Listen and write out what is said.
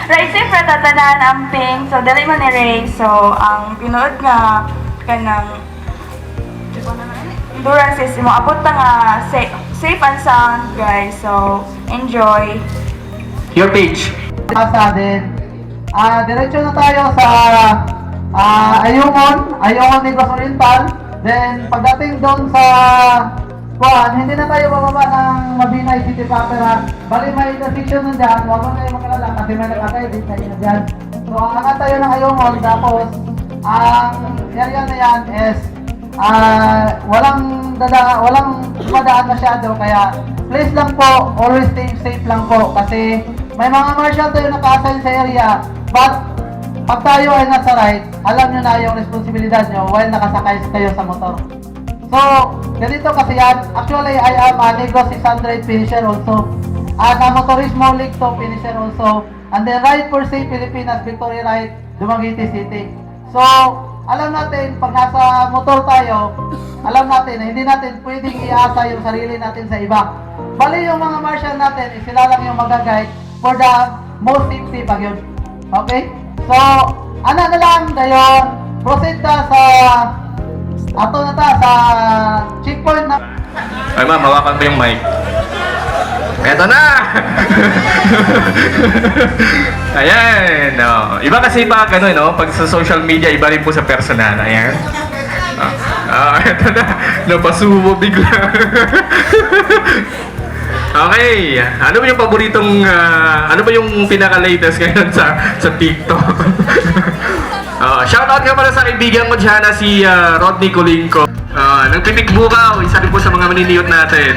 Ride safe ra ta tanan, amping. So dili man ni race. So ang tinuod nga kanang endurance is mo abot ta nga safe and sound, guys. So enjoy. Your page. Asa din. Diretso na tayo sa Ayungon, Ayungon, Negros Oriental. Then pagdating doon sa kuan, hindi na tayo bababa ng Mabinay City proper, ha. Bali may intersection na dyan, huwag mo kayo makalala kasi may nakatay din tayo na dyan. So aangat tayo ng Ayungon, tapos ang area na yan is walang madaan masyado, kaya please lang po, always stay safe lang po kasi may mga marshal tayo naka-assign sa area, but pag tayo ay nasa ride, alam nyo na yung responsibilidad nyo while nakasakay kayo sa motor. So, ganito kasi yan. Actually, I am a Negros 600 finisher also. And a Motorismo League 2 finisher also. And then Ride for Safe Pilipinas, Victory Ride, Dumaguete City. So, alam natin, pag nasa motor tayo, alam natin na hindi natin pwedeng iasa yung sarili natin sa iba. Bali yung mga marshal natin, eh, sila lang yung mag-guide for the most safety pag yun. Okay? So, ano na lang, dayon, proceed ta sa ato na ta sa checkpoint na Ay ma'am, hawakan ko yung mic. Eto na! Ayan, no. Iba kasi pag ano, no? Pag sa social media, iba rin po sa personal. Ayan. Ah, eto na. Napasubo bigla. Okay. Ano ba yung paboritong, ano ba yung pinaka-latest ngayon sa TikTok? Shout out nga pala sa kaibigan ko dyan na si Rodney Colinco. Ng Titik Bukaw, isa rin po sa mga maniniyot natin.